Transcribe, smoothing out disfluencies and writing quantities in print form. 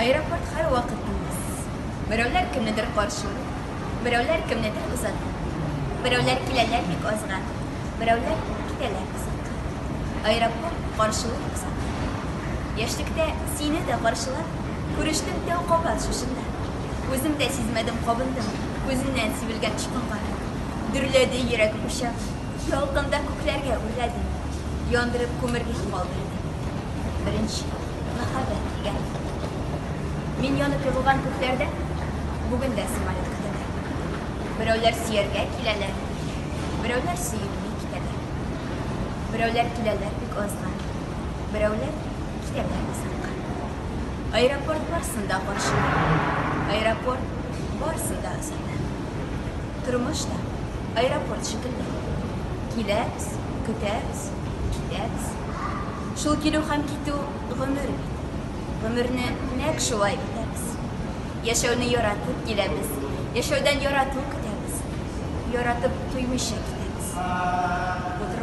Аэропорт һәрвакыт тынгысыз. Берәүләр кемнедер каршылый, берәүләр кемнедер озата. Берәүләр киләләр бик азга, берәүләр китәләр озакка. Аэропорт каршылый, озата. Яшьлектә сине дә каршылап, күрештем тәү кабат шушында. Үзем дә сизмәдем, кабындым күзеннән сибелгән очкынга. Дөрләде йөрәк учак, ялкында күкләргә үрләде, яндырып күмергә калдырды. Беренче. Мәхәббәт дигән. Мин янып егылган күкләрдә бүген дә самолет көтәләр. Берәүләр сөяргә киләләр, берәүләр сөелми китәләр. Берәүләр киләләр бик азга, берәүләр китәләр озакка. Аэропорт барсын да каршылый, аэропорт барсын да озата. Тормыш та аэропорт шикелле. Киләбез, көтәбез, китәбез. Шул килү һәм китү гомер бит. Гомерне нәкъ шулай итәбез. Яшәүне яратып киләбез, яшәүдән ярату көтәбез. Яратып туймыйча китәбез. Бу тормыш.